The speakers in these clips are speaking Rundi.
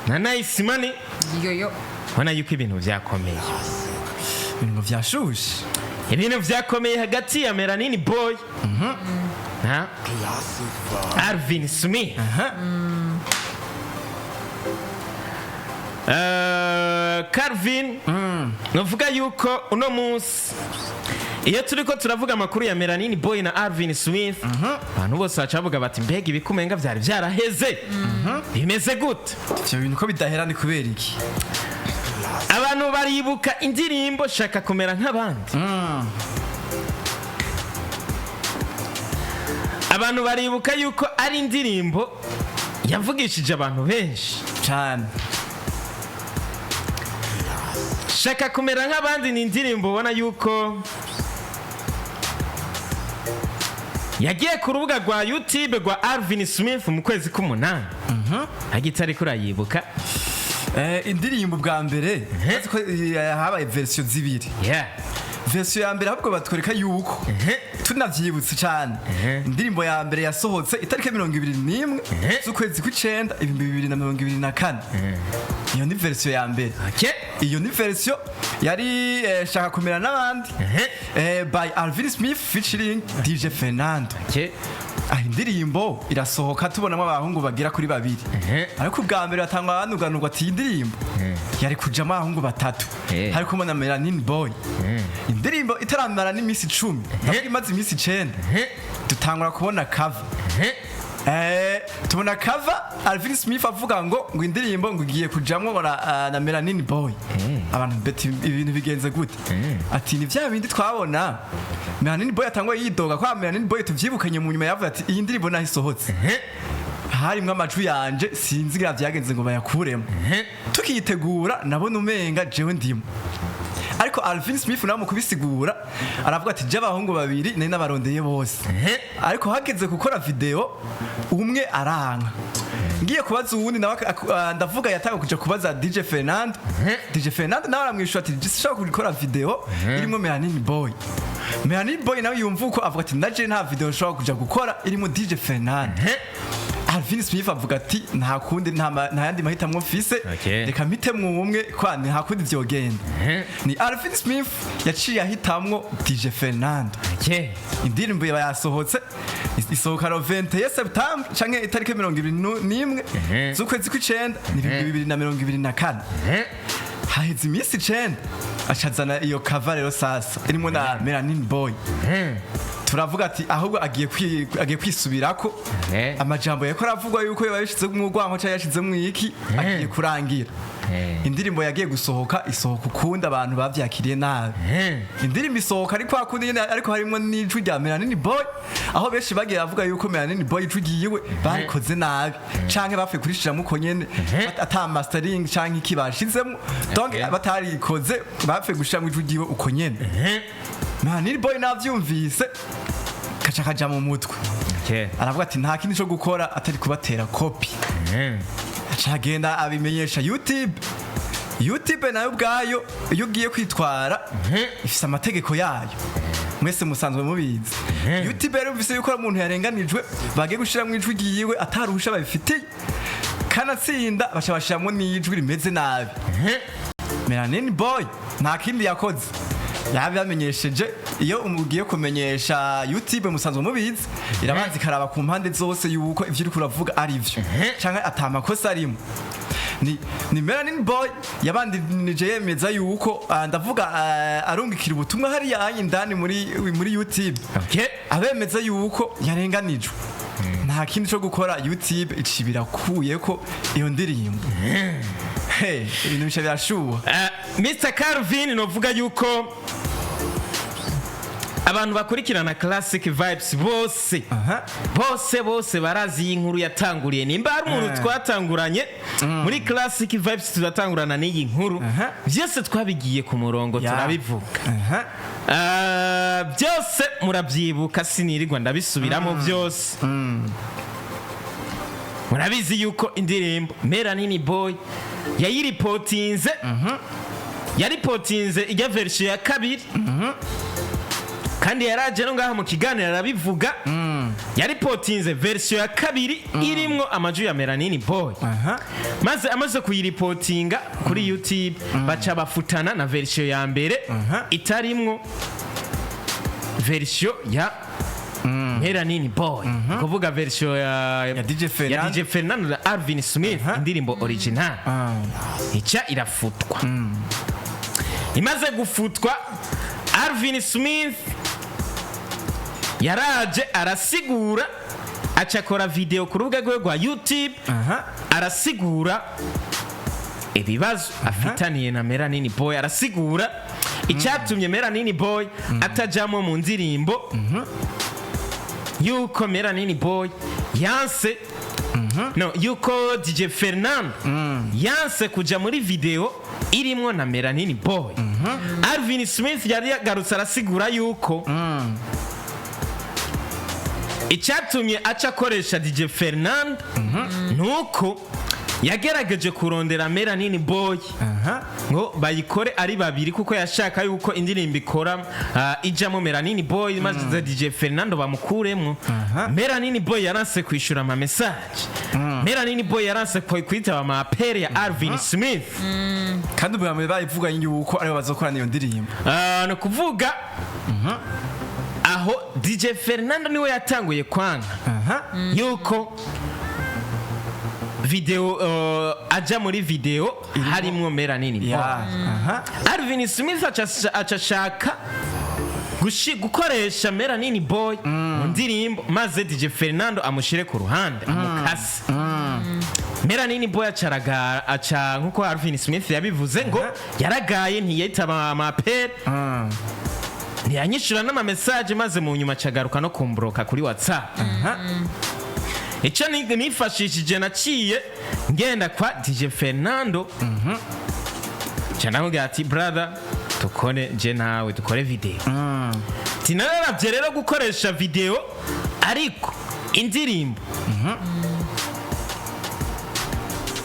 Na Nice Money. Yoyo. Ubona yuko ibintu vyakomeye. Ibintu vyashushe. Ibintu vyakomeye hagati ya Melanini Boy na Alvin Smith. Calvin, nuvuga yuko uno munsi iyo turiko turavuga amakuru ya Melanini Boy na Alvin Smith, abantu bose baca bavuga bati: "Mbega ibikumenga vyari vyaraheze, bimeze gute?" Ivyo bintu ko bidahera ni kubera iki? Abantu baribuka indirimbo "Shaka Kumera Nk'abandi". Abantu baribuka yuko ari indirimbo yavugishije abantu benshi. Cyane. "Shaka Kumera Nk'abandi" ni indirimbo ubona yuko yagiye ku rubuga rwa YouTube rwa Alvin Smith mu kwezi k'umunani. Agitari kurayibuka? Indirimbo bwa mbere urazi ko habaye version zibiri. Version ya mbere ahubwo batwereka yuko tunavyibutse cyane, indirimbo ya mbere yasohotse itariki 21 z'ukwezi kw'icenda 2024. Iyo ni version ya mbere. Iyo ni version yari "Shaka Kumera N'abandi" by Alvin Smith featuring DJ Fernando. Ah, indirimbo irasohoka tubonamo abahungu bagera kuri babiri. Ariko ubwa mbere batangwa banuganurwa ati iyi ndirimbo yari kujamo abahungu batatu, hariko na Melanin Boy. Indirimbo itaramara n'iminsi 10, ndavuga imaze iminsi 9, dutangura kubona cover. Tubona cover Alvin Smith avuga ngo indirimbo ngo igiye kujamwo ngo na Melanin Boy. Abantu beti: "Ibintu bigenze gute?" Ati: "Ni vya bindi twabona Melanin Boy atangwa yidoga." Kwa Melanin Boy tuvyibukanye mu nyuma yavuze ati: "Iyi ndirimbo naho isohotse harimwo amajwi yanje, sinzi ngira vyagenze ngo bayakuremo. Tukiyitegura nabona umenga jewe ndimo." Ariko Alvin Smith nawe mu kubisigura aravuga ati: "Je abahungu babiri nari nabarondeye bose, ariko hageze gukora video umwe aranka, ngiye kubaza uwundi nawe ndavuga yatanga kuja kubaza DJ Fernando. DJ Fernando nawe aramwishura ati: 'Sinshobora gukora video irimo Melanin Boy.' Melanin Boy nawe yumva uko avuga ati: 'Naje nta video nshobora kuja gukora irimo DJ Fernando.' Alvin Smith avuga ati: 'Nta kundi, nta yandi mahitamwo mfise, reka mpitemwo umwe kwa nta kundi vyogenda.' Ni Alvin Smith yaciye ahitamwo DJ Fernando. Indirimbo yaba yasohotse, isohoka le 21 septembre canke itariki 21 z'ukwezi kw'icenda ni 2024. Haheze iminsi 9 acazana iyo cover rero sasa irimo na Melanin Boy. Turavuga ati ahubwo agiye kwisubirako amajambo yariko aravugwa yuko yoba yashizemwo urwanko canke yashizemwo iki, agiye kurangira." Indirimbo yagiye gusohoka, isohoka ukundi, abantu bavyakiriye nabi. Indirimbo isohoka ariko akundi nyene, ariko harimo n'ijwi rya Melanin Boy, aho benshi bagiye bavuga yuko Melanin Boy ijwi ryiwe barikoze nabi canke bapfuye kurishiramo uko nyene, ata mastering canke iki bashizemwo, donc batarikoze, bapfuye gushiramo ijwi ryiwe uko nyene. Melanin Boy navyumvise kaca kaja mu mutwe, aravuga ati nta kindi co gukora atari kubatera kopi. Aca agenda abimenyesha YouTube. YouTube nayo ubwayo iyo ugiye kwitwara ifise amategeko yayo, mwese musanzwe mubizi. YouTube rero yumvise yuko umuntu yarenganijwe, bagiye gushiramwo ijwi ryiwe ataruhusha babifitiye, kanatsinda baca bashiramwo n'ijwi rimeze nabi. Melanin Boy nta kindi yakoze, yabamenyesheje. Iyo ugiye kumenyesha YouTube, musanzwe mubizi, irabanza ikaraba ku mpande zose yuko ivyo uriko uravuga ari vyo canke ata makosa arimo. Ni Melanin Boy yabandinije yemeza yuko ndavuga arungikira ubutumwa hariya indani muri YouTube abemeza yuko yarenganijwe. Nta kindi cyo gukora, YouTube icibirakuye ko iyo ndirimbo. Hey, ibintu bica birashuha. Mr Calvin, novuga yuko abantu bakurikirana Classic Vibes bose bose bose barazi iyi nkuru yatanguriye. Nimba hari umuntu twatanguranye muri Classic Vibes, turatangurana n'iyi nkuru. Byose twabigiye ku murongo, turabivuga. Byose murabyibuka, sinirirwa ndabisubiramo byose. Murabizi yuko indirimbo Melanini Boy yayiripotinze, yaripotinze ijya version ya kabiri, kandi yaraje no ngaha mu kiganiro arabivuga. Yaripotinze version ya kabiri irimwo amajwi ya Melanini Boy. Maze amaze kuyiripotinga kuri YouTube, baca bafutana na version ya mbere itarimwo version ya Melanini Boy, kuvuga version ya, Ya DJ ya Fernando. DJ Fernando na Alvin Smith, indirimbo original ica irafutwa. Imaze gufutwa, Alvin Smith yaraje arasigura, aca akora video ku rubuga rwe rwa YouTube, arasigura ibibazo afitaniye na Melanini Boy, arasigura icyatumye Melanini Boy atajamo mu ndirimbo, yuko Melanini Boy yanse, no yuko DJ Fernando yanse kuja muri video irimwo na Melanini Boy. Alvin Smith yari yagarutse arasigura yuko icyatumye aca akoresha DJ Fernando nuko yagerageje kurondera Melanini Boy ngo bayikore ari babiri, kuko yashaka yuko indirimbo ikora ijamo Melanini Boy, maze DJ Fernando bamukuremo. Melanini Boy yaranse kwishura ama message, Melanini Boy yaranse kwitaba ama appel ya Alvin Smith. Kandi ubwa mbere bayivuganye yuko aribo bazokorana iyo ndirimbo. Ni ukuvuga aho DJ Fernando niwe yatanguye kwanka yuko video aja muri video harimwo Melanini Boy. Ya aha Alvin Smith aca ashaka gukoresha Melanini Boy mu ndirimbo, maze DJ Fernando amushire ku ruhande, amukase. Melanini Boy acaragara, aca nkuko Alvin Smith yabivuze ngo yaragaye, ntiyitaba ama appel, ntiyanyishura n'ama message, maze mu nyuma acagaruka no kumbroka kuri WhatsApp. Icyo nifashishije, naciye ngenda kwa DJ Fernando, nca ndamubwira ati: "Brother, dukore je nawe, dukore video." Tinararavye rero gukoresha video, ariko indirimbo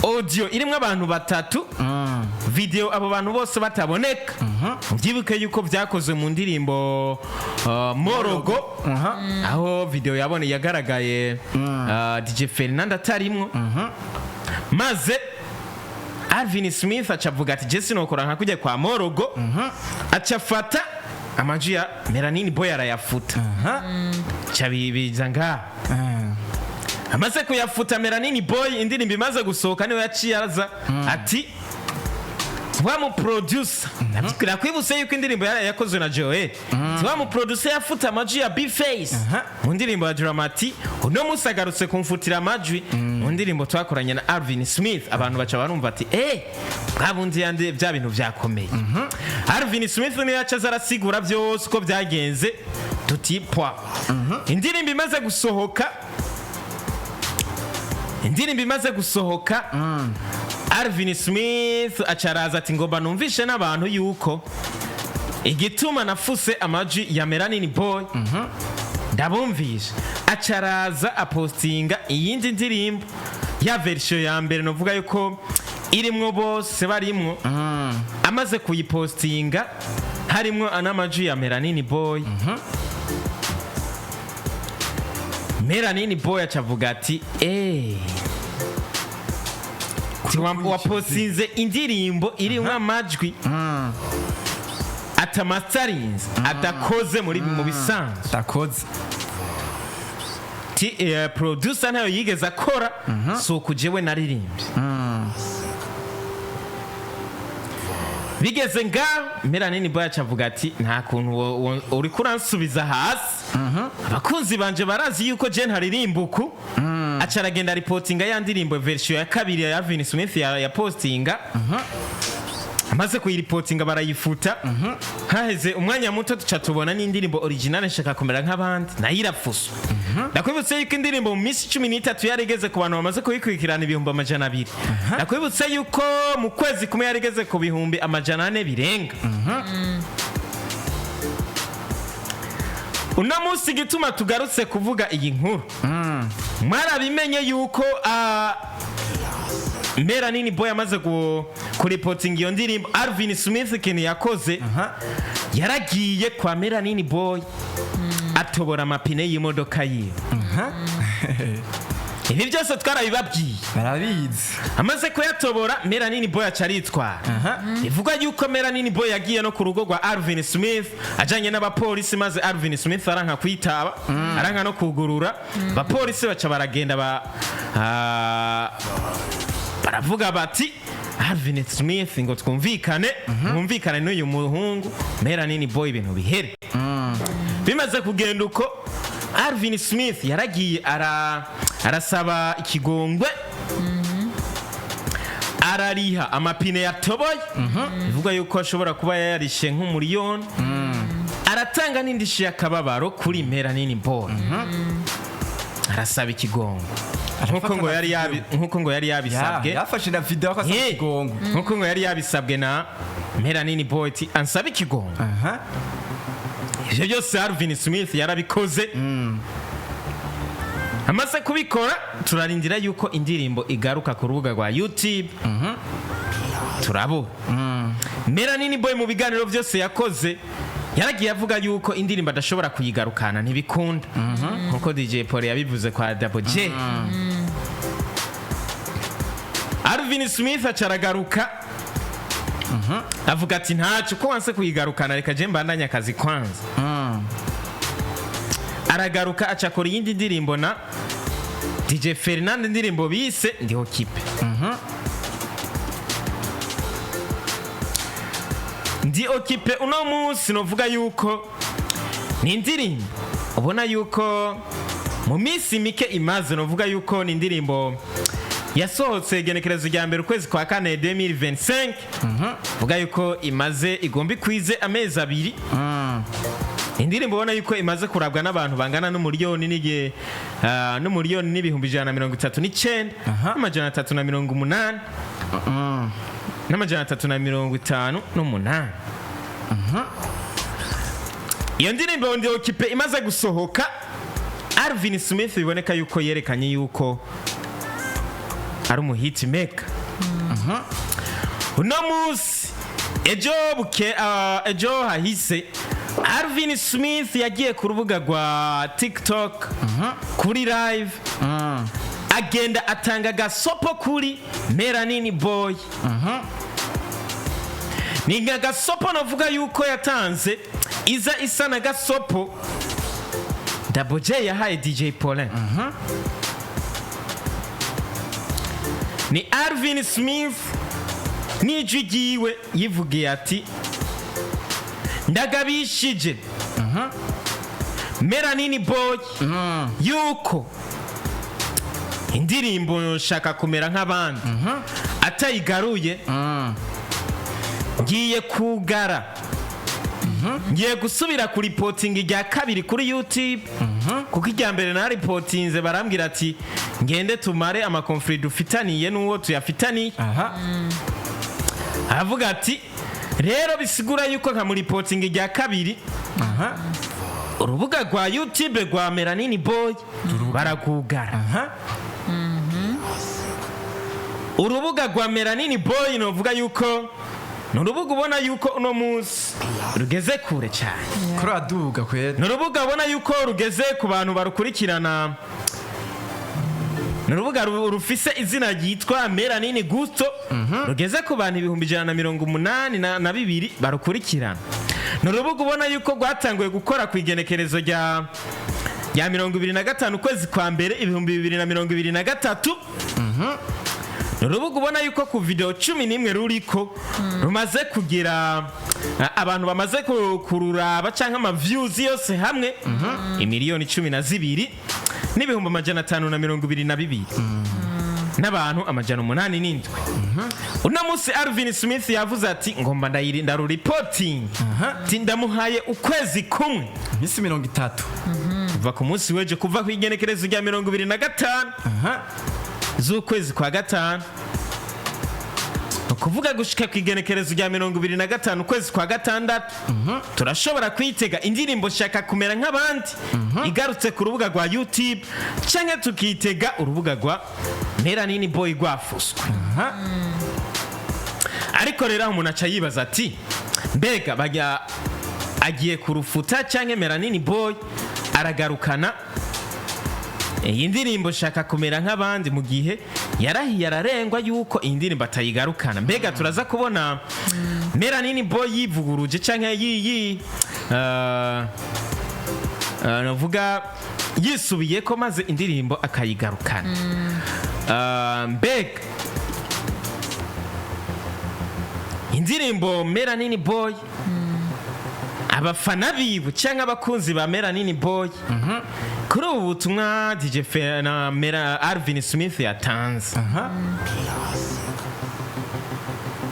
audio irimwo abantu batatu, video abo bantu bose bataboneka. Mvyibuke yuko vyakozwe mu ndirimbo Morogo, aho video yabone yagaragaye DJ Fernando atarimwo. Maze Alvin Smith aca avuga ati: "Je sinokora nka kujya kwa Morogo." Aca afata amajwi ya Melanini Boy arayafuta, aca bibiza ngaha. Amaze kuyafuta Melanini Boy, indirimbo imaze gusohoka, niwe yaciye aza ati wa mu producer, nakwibutse yuko indirimbo yakozwe na Joel, ati wa mu producer yafuta amajwi ya B-Face mu ndirimbo ya Dramati, uno munsi agarutse kumfutira amajwi mu ndirimbo twakoranye na Alvin Smith. Abantu baca barumva ati: "Eh, bwa bundi yande bya bintu byakomeye." Alvin Smith niyo yaca aza arasigura byose uko byagenze, tuti pwa. Indirimbo imaze gusohoka, Alvin Smith acaraza ati: "Ngomba numvishe n'abantu yuko igituma nafuse amajwi ya Melanin Boy ndabumvishe." Acaraza apostinga iyindi ndirimbo ya version ya mbere, novuga yuko irimwo bose barimwo. Amaze kuyipostinga harimwo n'amajwi ya Melanin Boy, Melanin Boy acavuga ati: "Eh, wapostinze indirimbo irimwo amajwi atamastarinze, adakoze muri mu bisanzwe." Takoze. Ti producer ntayo yigeze akora, si uku jewe naririmbye. Bigeze ngaho, Melanini Boy acavuga ati: "Nta kuntu uriko uransubiza hasi, abakunzi banje barazi yuko je ntaririmba uku." Aca aragenda ripotinga ya ndirimbo version ya kabiri ya Alvin Smith ya postinga. Amaze kuyiripotinga barayifuta. Haheze umwanya muto tuca tubona n'indirimbo originale "Nshaka kumera nk'abandi" nayo irafuswe. Ndakwibutse yuko indirimbo mu minsi 13 yari igeze ku bantu bamaze kuyikurikirana 200,000. Ndakwibutse yuko mu kwezi kumwe yari igeze ku 400,000 birenga. Uno munsi igituma tugarutse kuvuga iyi nkuru, mwarabimenye yuko Melanini Boy amaze kuripotinga iyo ndirimbo, Alvin Smith ikintu yakoze, yaragiye kwa Melanini Boy. Atobora amapine y'imodoka yiwe. Ibi byose twarabibabwiye. Barabizi. Amaze kuyatobora, Melanini Boy aca aritwara. Bivugwa yuko Melanini Boy yagiye no ku rugo rwa Alvin Smith ajanye n'abapolisi, maze Alvin Smith aranka kwitaba, aranka no kugurura. Abapolisi baca baragenda, baravuga bati: "Alvin Smith, ngo twumvikane, mwumvikane n'uyu muhungu Melanini Boy, ibintu bihere." Bimaze kugenda uko, Alvin Smith yaragiye arasaba ikigongwe, arariha amapine yatoboye, bivuga yuko ashobora kuba yayarishe nk'umuriyoni, aratanga n'indishyi y'akababaro kuri Melanini Boy, arasaba ikigongwe nkuko ngo yari yabisabwe. Yafashe na video ko asaba ikigongo. Nkuko ngo yari yabisabwe na Melanini Boy, ati ansaba ikigongwe. Ivyo byose Alvin Smith yarabikoze. Amaze kubikora, turarindira yuko indirimbo igaruka ku rubuga rwa YouTube, turabura. Melanini Boy mu biganiro byose yakoze yaragiye avuga yuko indirimbo adashobora kuyigarukana, ntibikunda, nkuko DJ Paul yabivuze kwa Double J. Alvin Smith aca aragaruka avuga ati: "Ntacyo, ko wanse kuyigarukana, reka je mbandanye akazi kwanza." Aragaruka aca akora iyindi ndirimbo na DJ Fernand, indirimbo bise Ndiho Kipe. Ndi Okipe uno munsi novuga yuko ni indirimbo ubona yuko mu minsi mike imaze, novuga yuko ni indirimbo yasohotse igenekerezo rya 1 ukwezi kwa kane 2025, vuga yuko imaze igomba ikwize amezi 2. Indirimbo ubona yuko imaze kurabwa n'abantu bangana n'umuriyoni n'igihe, n'umuriyoni n'ibihumbi 139 n'amajana 380 n'amajana 358. Iyo ndirimbo Ndi Okipe imaze gusohoka, Alvin Smith biboneka yuko yerekanye yuko ari umuhit maker. Uno munsi, ejo buke, ejo hahise, Alvin Smith yagiye ku rubuga rwa TikTok kuri live, agenda atanga agasopo kuri Melanini Boy. Ni agasopo navuga yuko yatanze iza isa na gasopo Double J yahaye DJ Paulin. Ni Alvin Smith n'ijwi ryiwe yivugiye ati: "Ndagabishije Melanini Boy yuko indirimbo Nshaka Kumera Nk'abandi atayigaruye, ngiye kugara, ngiye gusubira kuripotinga irya kabiri kuri YouTube, kuko irya mbere naripotinze barambwira ati ngende tumare amakonfuri dufitaniye n'uwo tuyafitaniye." Aravuga ati rero bisigura yuko nkamuripotinga irya kabiri, urubuga rwa YouTube rwa Melanini Boy baragugara. Urubuga rwa Melanini Boy novuga yuko ni urubuga ubona yuko uno munsi rugeze kure cyane. Kuraduga kwera. Ni urubuga ubona yuko rugeze ku bantu barukurikirana, ni urubuga rufise izina ryitwa Melanini Gusto, rugeze ku bantu 182,000 barukurikirana. Ni urubuga ubona yuko rwatanguye gukora ku igenekerezo rya 25 ukwezi kwa mbere 2023. Ni urubuga ubona yuko ku video 11 ruriko rumaze kugira abantu bamaze kururaba cyangwa ama views yose hamwe imiliyoni 12 n'ibihumbi 522 n'abantu 807. Uno munsi Alvin Smith yavuze ati: "Ngomba ndayirinda ruripoting." Ati: "Ndamuhaye ukwezi kumwe." Iminsi 30. Kuva ku munsi w'ejo, kuva ku igenekerezo rya 25 z'ukwezi kwa gatanu, ni ukuvuga gushika ku igenekerezo rya 25 ukwezi kwa gatandatu, turashobora kwitega indirimbo Shaka Kumera Nk'abandi igarutse ku rubuga rwa YouTube, canke tukitega urubuga rwa Melanini Boy rwafuswe. Ariko rero aho umuntu aca yibaza ati: "Mbega bajya agiye kurufuta canke Melanini Boy Aragarukana iyi ndirimbo Shaka Kumera Nk'Abandi, mu gihe yarahiye ararengwa yuko iyi ndirimbo atayigarukana. Mbega turaza kubona Melanini Boy yivuguruje canke yiyi navuga yisubiye ko maze indirimbo akayigarukana? Mbega indirimbo Melanini Boy, abafana biwe cyangwa abakunzi ba Melanini Boy, kuri ubu butumwa DJ Fe na Mera Alvin Smith yatanze,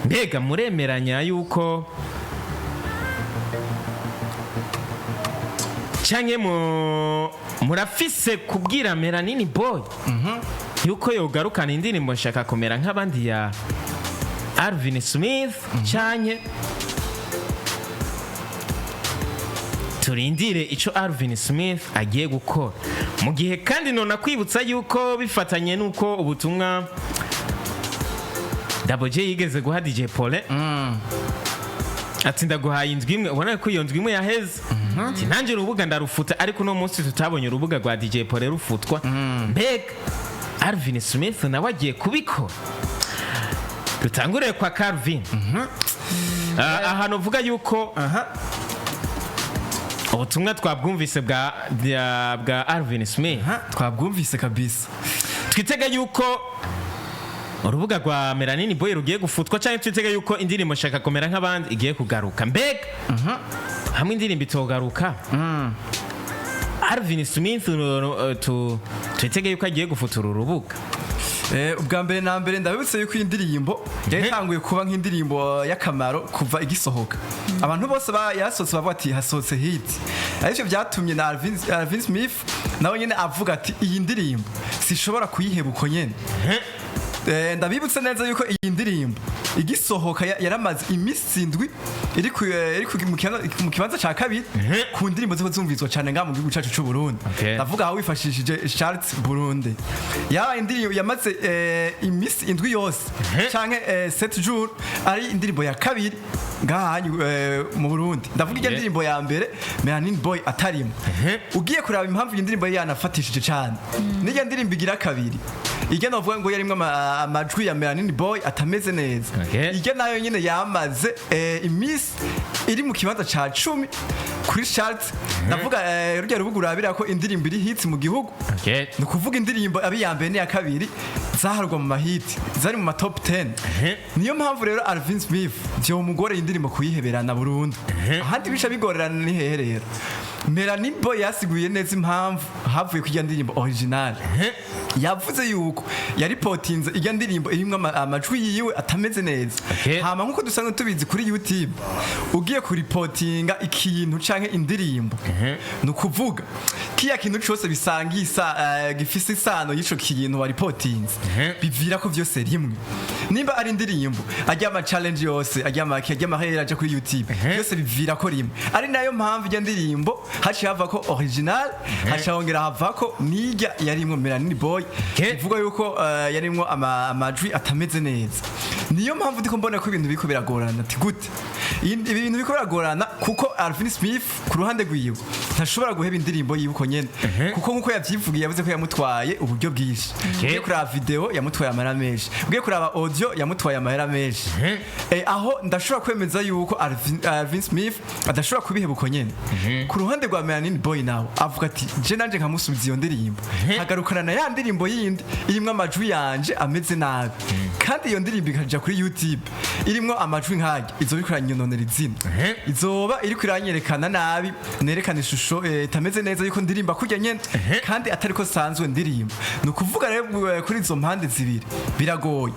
mbega muremeranya yuko canke mu murafise kubwira Melanini Boy yuko yogarukana indirimbo Nshaka Kumera Nk'Abandi ya Alvin Smith, canke turindire ico Alvin Smith agiye gukora? Mu gihe kandi nona kwibutsa yuko bifatanye n'uko ubutumwa Double J yigeze guha DJ Paulin ati: "Ndaguhaye indwi imwe", ubona ko iyo ndwi imwe yaheze, ati: "Nanjye urubuga ndarufuta", ariko uno munsi tutabonye urubuga rwa DJ Paulin rufutwa. Mbega Alvin Smith nawe agiye kubikora? Dutangurire kwa Calvin. Ahantu uvuga yuko ubutumwa twabwumvise bwa Alvin Smith. Aha, twabwumvise kabisa. Twitega yuko urubuga rwa Melanini Boy rugiye gufutwa, cyangwa twitega yuko indirimbo Shaka Kumera Nk'Abandi igiye kugaruka? Mbega hamwe indirimbo itogaruka, Alvin Smith twitege yuko agiye gufutura urubuga? Ubwa mbere na mbere, ndabibutse yuko iyi ndirimbo yari itanguye kuba nk'indirimbo y'akamaro kuva igisohoka. Abantu bose yasohotse bavuga ati: "Hasohotse hit." Aricyo byatumye na Alvin Smith nawe nyene avuga ati: "Iyi ndirimbo sishobora kuyiheba uko nyene." Ndabibutse neza yuko iyi ndirimbo igisohoka yaramaze iminsi 7 iri mu kibanza ca kabiri ku ndirimbo ziko zumvizwa cane ngaha mu gihugu cacu c'u Burundi. Ndavuga aho wifashishije Charts Burundi. Yabaye indirimbo yamaze iminsi 7 yose canke 7 jours ari indirimbo ya kabiri ngaha hanyu, mu Burundi. Ndavuga irya ndirimbo ya mbere Melanin Boy atarimo. Ugiye kuraba impamvu iyi ndirimbo yanafatishije cane, n'irya ndirimbo igira kabiri, irya novuga ngo yarimwo amajwi ya Melanin Boy atameze neza, irya nayo nyene yamaze iminsi iri mu kibanza ca 10 kuri Charts. Ndavuga rurya rubuga urabira ko indirimbo iri hits mu gihugu. Ni ukuvuga indirimbo abi ya mbere n'iya kabiri zaharwa mu mahiti, zari mu ma top 10. Niyo mpamvu rero Alvin Smith vyomugoreye indirimbo kuyiheberana burundu. Ahandi bica bigorerana ni hehe rero? Melanin Boy yasiguye neza impamvu havuye kurya ndirimbo original. Yavuze yuko yaripotinze irya ndirimbo irimwo amajwi yiwe atameze neza. Hama nkuko dusanzwe tubizi, kuri YouTube ugiye kuripotinga ikintu canke indirimbo, ni ukuvuga kiya kintu cose bisangisa gifise isano y'ico kintu waripotinze, bivira ko vyose rimwe. Nimba ari indirimbo, ajya ama challenge yose, ajya ama ajya amahera aja kuri YouTube, byose bivira ko rimwe. Ari nayo mpamvu ijya ndirimbo haciye hava ko original, haciye hongera hava ko n'ijya yarimwo Melanin Boy ivuga yuko yarimwo amajwi atameze neza. Niyo mpamvu ndiko mbona ko ibintu biriko biragorana. Ati gute? Ibi bintu biriko biragorana kuko Alvin Smith ku ruhande rwiwe ntashobora guheba indirimbo yiwe uko nyene, kuko nkuko yavyivugiye, yavuze ko yamutwaye uburyo bwinshi. Ugiye kuraba video yamutwaye amahera menshi, ugiye kuraba audio yamutwaye amahera menshi. Aho ndashobora kwemeza yuko Alvin Smith adashobora kubiheba uko nyene. Ku ruhande rwa Melanin Boy nawe avuga ati: "Je nanje nkamusubiza iyo ndirimbo, nkagarukana na ya ndirimbo yindi irimwo amajwi yanje ameze nabi, kandi iyo ndirimbo ikaja kuri YouTube irimwo amajwi nk'arya, izoba iriko iranyononera izina, izoba iriko iranyerekana nabi, nerekana ishusho itameze neza yuko ndirimba kurya nyene kandi atari ko sanzwe ndirimba." Ni ukuvuga rero kuri izo mpande zibiri biragoye.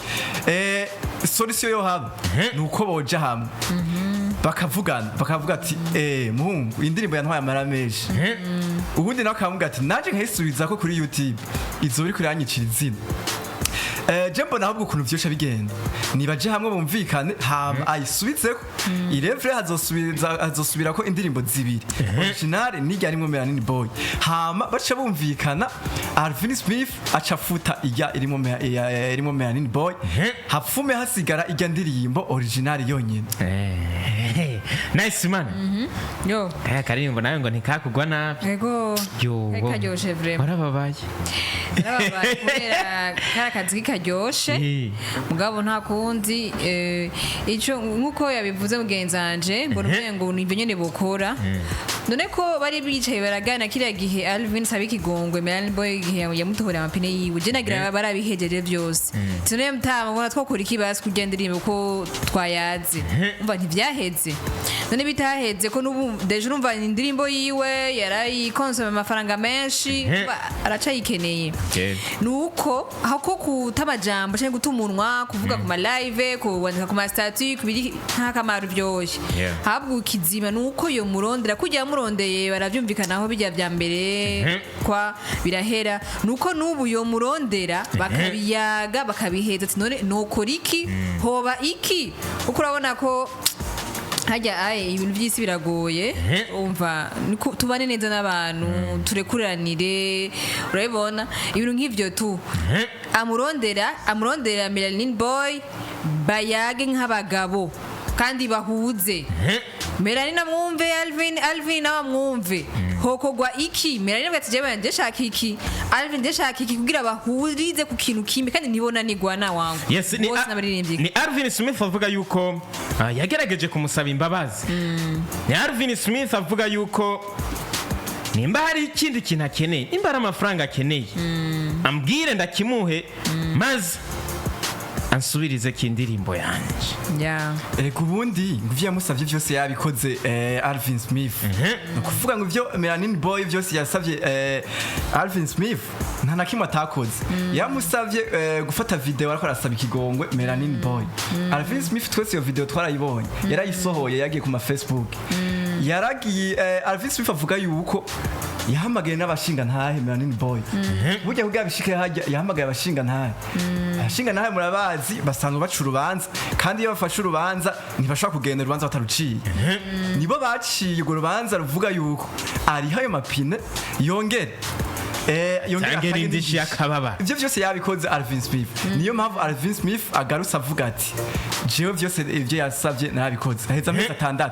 Solution yo haba ni uko boja hamwe bakavugana, bakavuga ati: "Muhungu, iyi ndirimbo yantwaye amara menshi." Ubundi nawe akavuga ati: "Naje nkayisubiza ko kuri YouTube izoba iriko iranyicira izina." Je mbona ahubwo ukuntu vyosha bigenda, nibaje hamwe bumvikane, hama ayisubizeko irevre, hazosubirako indirimbo zibiri, original n'irya rimwe Melanin Boy. Hama baca bumvikana, Alvin Smith aca afuta irya irimwo Melanin Boy, hapfume hasigara irya ndirimbo original yonyene. Nice man. Yo. Kaya karirimbo nawe ngo ntikakugwa nabi. Ego. Yo. Kari karyoshe vraiment. Warababaye. Narababaye kubera kari akazi karyoshe. Mugabo nta kundi, ico nkuko yabivuze mugenzi wanje, mbona umengo ni ibyo nyene bokora. None ko bari bicaye baragana kiriya gihe Alvin saba ikigongwe Melanie Boy igihe yamutohoreye amapine yiwe, je nagira barabihejeje byose. Tune mutama mbona twokora iki basi kurya indirimbo ko twayaze, umva ntivyaheze. None bitaheze ko n'ubu déjà urumva indirimbo yiwe yarayikonsoma amafaranga menshi, umva aracayikeneye. Nuko aho ko kuta amajambo cyangwa guta umunwa kuvuga ku ma live, kuwandika ku ma statut kubiri, nta kamaro byoshye. Ahubwo ikizima nuko yo murondera kujya murondeye baravyumvikanaho bijya vya mbere kwa birahera, nuko n'ubu yo murondera bakabiyaga bakabiheza, ati none nokora iki, hoba iki, uko urabona ko hajya aye ibintu by'isi biragoye. Umva tubane neza n'abantu, turekuranire, urabibona ibintu nk'ivyo tu. Amurondera Melanin Boy bayage nk'abagabo kandi bahuze. Melanin amwumve Alvin, Alvin nawe amwumve. Hokogwa iki? Melanin avuga ati jewe ndashaka iki, Alvin ndashaka iki, kugira bahurize ku kintu kimwe kandi ntibonanigwa na wangu. Yes, ni, bose n'abaririmbyi. Ni Alvin Smith avuga yuko yagerageje kumusaba imbabazi. Ni Alvin Smith avuga yuko nimba hari ikindi kintu akeneye, nimba hari amafaranga akeneye, ambwire ndakimuhe maze ansubirize ku indirimbo yanje. Erega ubundi ngo ivyo yamusavye vyose yabikoze, Alvin Smith. Ni ukuvuga ngo ivyo Melanin Boy byose yasavye Alvin Smith nta na kimwe atakoze. Yamusavye gufata video ariko arasaba ikigongwe Melanin Boy. Alvin Smith twese iyo video twarayibonye, yarayisohoye, yagiye ku ma Facebook. Yaragiye, Alvin Smith avuga yuko yahamagaye n'abashinga ntahe Melanin Boy. Burya kugira bishike hajya yahamagaye abashinga ntahe. Abashinga ntahe murabazi basanzwe baca urubanza, kandi iyo bafashe urubanza ntibashobora kugenda urubanza bataruciye. Nibo baciye urwo rubanza ruvuga yuko ariho ayo mapine yongere yongere Atange atange n'indishyi n'indishyi. y'akababaro. Ivyo vyose yabikoze Alvin Smith. Niyo mpamvu Alvin Smith agarutse avuga ati jewe vyose ivyo yasavye narabikoze, aheza amezi 6,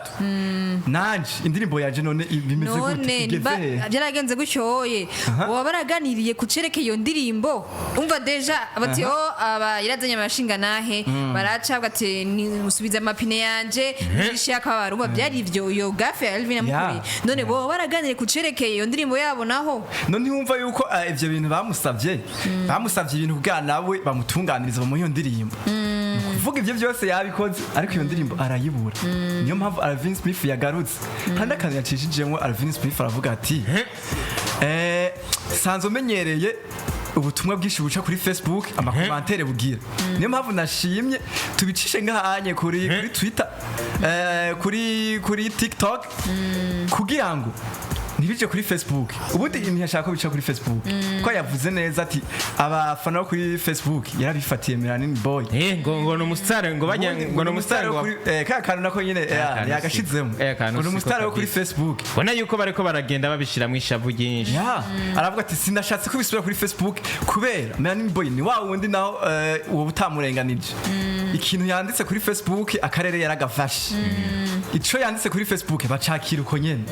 nanje indirimbo yaje none bimeze gute? None Igeze hehe? Byaragenze gutyoye, baba baraganiriye ku cerekeye iyo ndirimbo. Umva déjà bati oh aba yarazanye amashinga nahe baraca bati musubize amapine yanje nishe yakabara. Umva byari ivyo iyo gafe ya Alvin yamukoreye. None bo baraganiriye ku cerekeye iyo ndirimbo yabo naho? None wumva yuko ivyo bintu bamusavye ibintu kugira nawe bamutunganiriza bamuhe iyo ndirimbo. Ni ukuvuga ivyo byose yabikoze ariko iyo ndirimbo arayibura. Niyo mpamvu Alvin Smith yagarutse. Hari n'akantu yacishijemwo Alvin Smith, aravuga ati sanzwe menyereye ubutumwa bwinshi buca kuri Facebook, ama commentaires bugira, niyo mpamvu nashimye tubicishe ngahanye kuri Twitter, kuri TikTok, kugira ngo ntibije kuri Facebook. Ubundi ntiyashaka ko bica kuri Facebook, ko yavuze neza ati abafana bo kuri Facebook yarabifatiye Melanin Boy. Ngo ni umusitari ngo bajya Ubundi ngo ni umusitari wo ngo kuri ka kantu nako nyine Kantu yagashizemo. Kantu Ngo ni siko umusitari wo kuri kabisa. Facebook. Ubona yuko bariko baragenda babishiramo ishavu ryinshi. Ya, aravuga ati sinashatse ko bisubira kuri Facebook kubera Melanin Boy ni wa wundi naho uwo utamurenganije. Ikintu yanditse kuri Facebook akarere yaragafashe. Ico yanditse kuri Facebook bacakira uko nyene.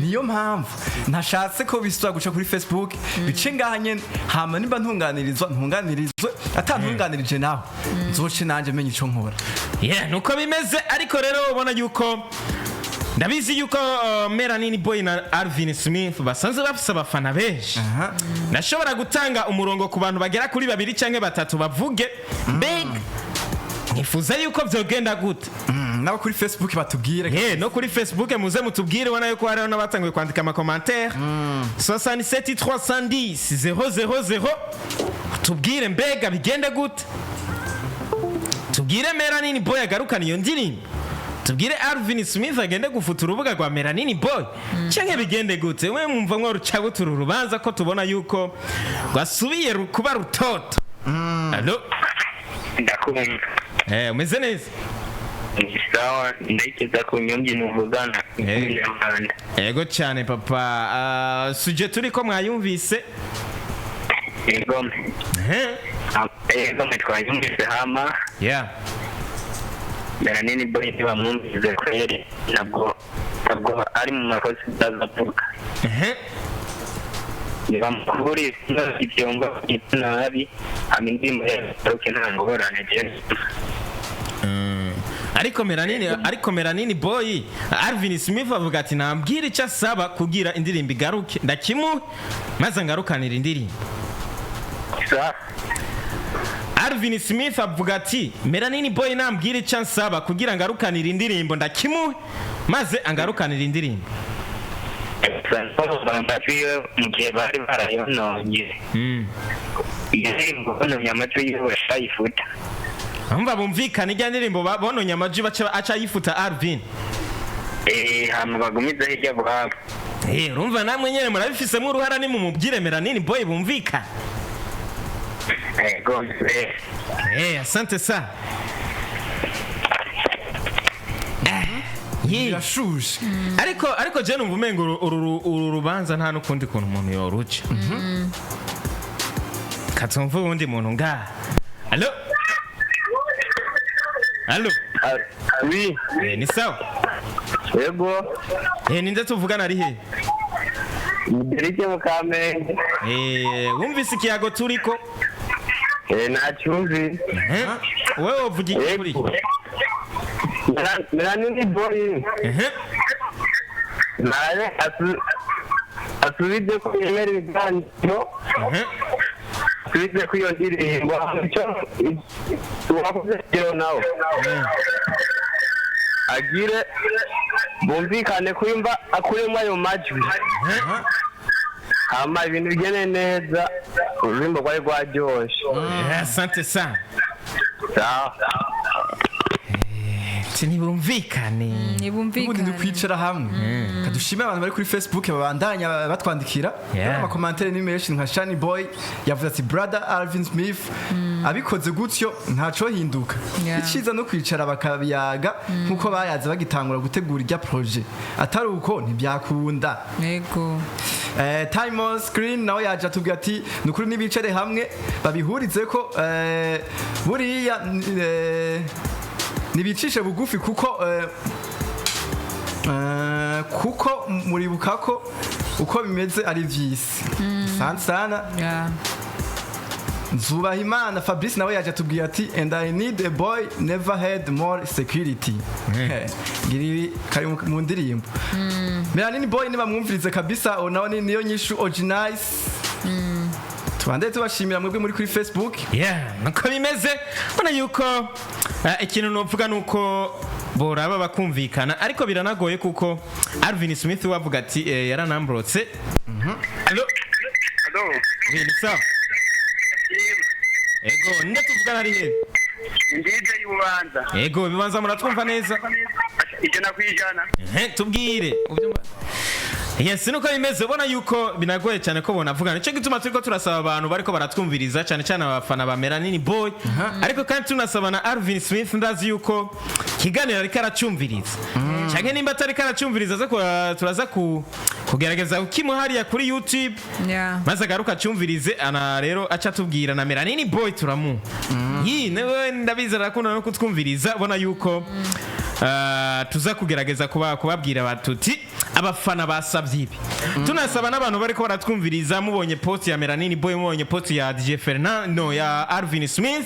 Niyo mpamvu ntashatse ko bisubira guca kuri Facebook, bice ngaha nyene, hama nimba ntunganirizwa ntunganirizwe, atantunganirije naho nzoce nanje menye ico nkora. Yeah, nuko bimeze. Ariko rero ubona yuko ndabizi yuko Melanin Boy na Alvin Smith basanzwe bafise abafana benshi. Ndashobora gutanga umurongo ku bantu bagera kuri babiri canke batatu bavuge mbega nifuza yuko vyogenda gute. Nabo kuri Facebook batubwire. No kuri Facebook muze mutubwire. Ubona yuko hariho n'abatanguye kwandika ama commentaires. 67 310 000, tubwire mbega bigende gute, tubwire Melanin Boy agarukana iyo ndirimbo, tubwire Alvin Smith agende gufuta urubuga rwa Melanin Boy, canke bigende gute? We mwumva mwo ruca gute uru rubanza ko tubona yuko rwasubiye kuba rutoto? Allo? Ndakumva. Umeze neza? Ni sawa, ndayikeza ku nyungi muvugana. Umunyarwanda. Yego cyane papa. Sujet turiko mwayumvise? Yego. Eh? Yego, twayumvise hama. Melanini Boy ntibamwumvise kweri, ntabwo ari mu makosa azavuga. Ntibamukuri ibyombo nabi, hama indirimbo yaruke, nta ngorane je. Ariko Melanini Boy, Alvin Smith avuga ati nambwira icyo asaba kugira indirimbo igaruke, ndakimuhe maze ngarukanira indirimbo. Sa? Alvin Smith avuga ati Melanini Boy nambwira icyo ansaba kugira ngarukanire indirimbo, ndakimuhe maze angarukanire indirimbo. Amajwi yiwe mu gihe bari barayononye iyo ndirimbo, bononye amajwi yiwe bashayifuta. Umva, bumvikana ijya ndirimbo bononye amajwi baca aca yifuta Alvin. Eh, hama bagumize hirya bwabo. Eh, urumva namwe nyene murabifisemo uruhara, ni mumubwire Melanini Boy bumvikana. Ego. Eh, asante sa. Ye. Birashushe. Ariko je numva umengo uru rubanza nta n'ukundi kuntu umuntu yoruca. Katumva uwundi muntu ngaha. Allo? Allo? Oui. Eh, ni sawa. Ego. Eh, ninde tuvugana, ari he? Derike mu Kamenge. Eh, wumvise ikiyago turiko? Eh, nacyumvi. Eh? Wewe wovuga iki kuri? Ego. Melanini Boy naye asubize ko yemera ibiganiro, asubize ko iyo ndirimbo icyo uwakoze rero nawe agire bumvikane kuyumva akuremo ayo majwi, hama ibintu bigende neza, ururimi rwari rwaryoshe. Eh, asante sana. Sawa. Ati ntibumvikane. Ubundi ni Ntibumvikane. kwicara hamwe. Kadushime abantu bari kuri Facebook babandanya batwandikira. Amakomantere ni menshi, nka Shani Boy yavuze ati brother Alvin Smith abikoze gutyo ntaco hinduka. Iciza no kwicara bakabiyaga nkuko bayaze bagitangura gutegura irya projet, atari uko ntibyakunda. Yego. Time on screen nawe yaje atubwira ati nukuri nibicare hamwe babihurize ko buriya nibicishe bugufi kuko muribuka ko uko bimeze ari vyisi sana sana. Nzubahimana Fabrice nawe yaje atubwira ati and I need a boy never had more security. Ngira ibi kari mu ndirimbo Melanini Boy nibamwumvirize kabisa, uwo nawe ni niyo nyishu Ogenice. Tubandeye tubashimira mwebwe muri kuri Facebook. Yeah, nuko bimeze. Mbona yuko ikintu novuga nuko boraba bakumvikana, ariko biranagoye kuko Alvin Smith we avuga ati yaranambrotse. Allo? Alo. Oui, ni sawa. Ego, ninde tuvugana, ari he? Ndije y'ububanza. Ego, bibanza muratwumva neza? 100%. Ehe, tubwire. Yes, nuko bimeze. Ubona yuko binagoye cyane ko bonavugana, nicyo gituma turiko turasaba abantu bariko baratwumviriza, cyane cyane abafana ba Melanini Boy, ariko kandi tunasaba na Alvin Smith. Ndazi yuko kiganiro ariko aracyumviriza, canke nimba atariko aracyumviriza aza turaza kugerageza kukimuha hariya kuri YouTube, maze agaruka acyumvirize, ana rero aca atubwira. Na Melanini Boy turamuha yi nawe, ndabizi arakunda no kutwumviriza. Ubona yuko tuza kugerageza kubabwira batuti abafana basabye ibi. Tunasaba n'abantu bariko baratwumviriza, mubonye post ya Melanini Boy, mubonye post ya DJ Fernando, ya Alvin Smith,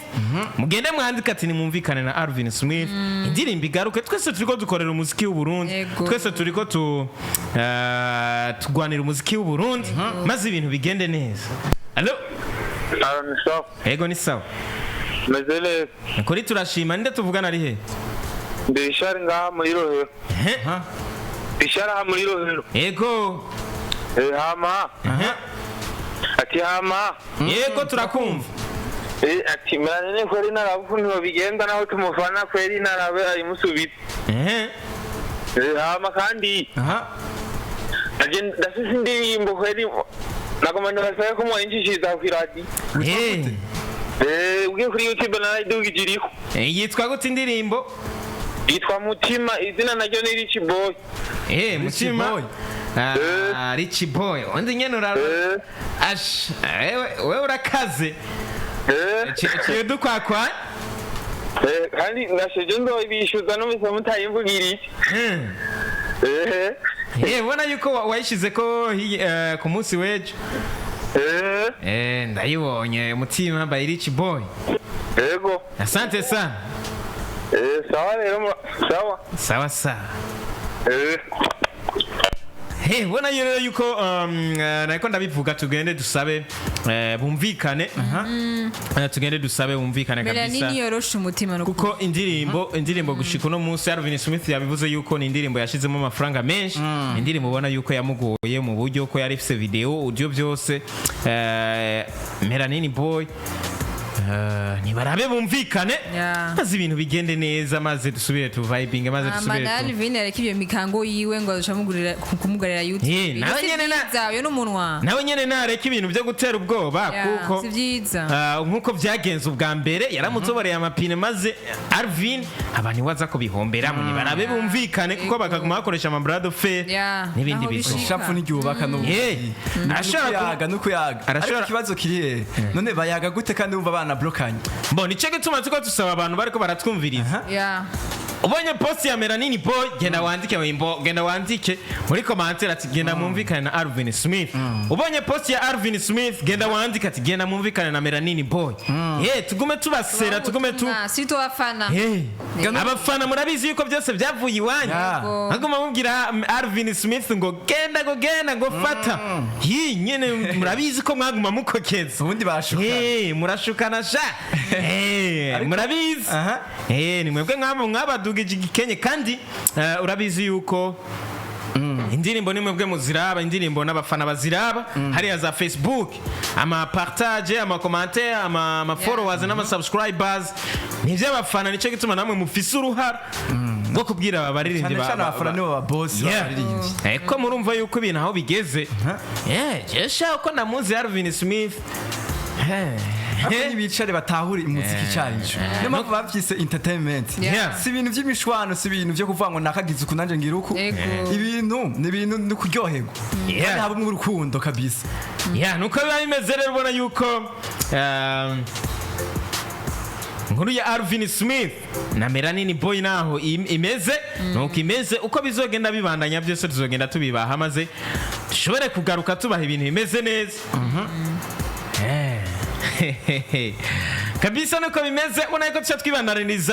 mugende mwandike ati nimwumvikane na Alvin Smith, indirimbo igaruke. Twese turiko dukorera umuziki w'u Burundi. Twese turiko tugwanira umuziki w'u Burundi, maze ibintu bigende neza. Allo? Alo, ni sawa. Ego, ni sawa. Meze neza. Kuri turashima. Ninde tuvugana, ari he? Ndi Richard ngaha muri Rohero. Ehe. Richard aha muri Rohero. Ego. Eh, hama Ehe. ati hama. Yego, turakumva. Eh, ati Melanini kweri narabe ukuntu bigenda, naho tumufana kweri narabe ayimusubize. Ehe. Eh, hama kandi naje ndafise indirimbo kweri, nagomba ndabasabe ko mwayinshishiriza kw'iradiyo. Eh. Eh, ugiye kuri YouTube narayidugije, iriko. Eh, yitwa gute indirimbo? Yitwa Mutima, izina naryo ni Rich Boy. Eh, Mutima. Boy. Ah, Rich Boy. Undi nyene ura Ash, wewe urakaze. Eh. Ciye dukwakwa. Eh. Kandi nasheje nzoyibishyuza numvise mutayimvugirije. Ehe. Ubona yuko wayishize ko ku munsi w'ejo. Ndayibonye, Umutima by Rich Boy. Yego. Asante sana. Sawa rero, sawa. Sawa sawa. Hey, ubona rero yuko nariko ndabivuga, tugende dusabe bumvikane. Tugende dusabe bumvikane Melanie kabisa. Niyoroshe umutima no Kuko indirimbo gushika uno munsi, Alvin Smith yabivuze yuko ni indirimbo yashizemo amafaranga menshi, indirimbo ubona yuko yamugoye mu buryo ko yari ifise video, audio, byose. Melanini Boy, nibarabe bumvikane maze ibintu bigende neza, maze dusubire tu vibing, maze dusubire Amana tu Alvin areka ibyo mikango yiwe ngo azoshamugurira kumugarira YouTube. Nawe Si nyene vyiza, uyo n'umunwa. Nawe nyene nareka ibintu byo gutera ubwoba kuko si vyiza. Nkuko byagenze ubwa mbere, yaramutoboreye amapine, maze Alvin abantu iwaza kubihomberamo. Nibarabe bumvikane, kuko bakaguma bakoresha ama bras de fer n'ibindi Naho bintu. bishika. Ishapu ntiryubaka n'ubu. Arashobora Nukuyaga, nukuyaga. Ariko ikibazo kiri hehe none? Bayaga gute kandi wumva banablokanye? Bo nico gituma tuko tusaba abantu bariko baratwumviriza, ubonye post ya Melanini Boy, genda wandike wimbo, genda wandike muri commentaire ati: "Genda mwumvikane na Alvin Smith." Ubonye post ya Alvin Smith, genda wandike ati: "Genda mwumvikane na Melanini Boy." Tugume tubasera, tugume tu Si abafana. Abafana murabizi yuko byose byavuye iwanyu. Aguma mubwira Alvin Smith ngo genda, ngo genda, ngo fata hi nyene. Murabizi ko mwaguma mukokeza. Ubundi barashukana. Murashukana sha. Murabizi. Ni mwebwe mwabadugije igikenye kandi urabizi yuko indirimbo ni mwebwe muziraba, indirimbo n'abafana baziraba hariya za Facebook, ama partage, ama commentaire, ama followers n'ama subscribers ni iby'abafana. Nicyo gituma namwe mufise uruhara rwo kubwira aba baririmbyi Cyane cyane abafana nibo ba boss b'abaririmbyi. Ko murumva yuko ibintu aho bigeze. Yeah, je sha uko namuzi Alvin Smith. Ariko ntibicare batahure umuziki icarico, niyo mpamvu bavyise entertainment. Si ibintu vy'imishwano, si ibintu vyo kuvuga ngo nakagize uku nanje ngira uku. Ibintu ni ibintu ni kuryoherwa kandi habamwo urukundo kabisa. Yeah, nuko biba bimeze rero. Ubona yuko inkuru ya Alvin Smith na Melanini Boy naho imeze nuko imeze. Uko bizogenda bibandanya byose tuzogenda tubibaha, maze dushobore kugaruka tubaha ibintu bimeze neza. Kabisa nuko bimeze. Ubona yuko tuca twibandaniriza.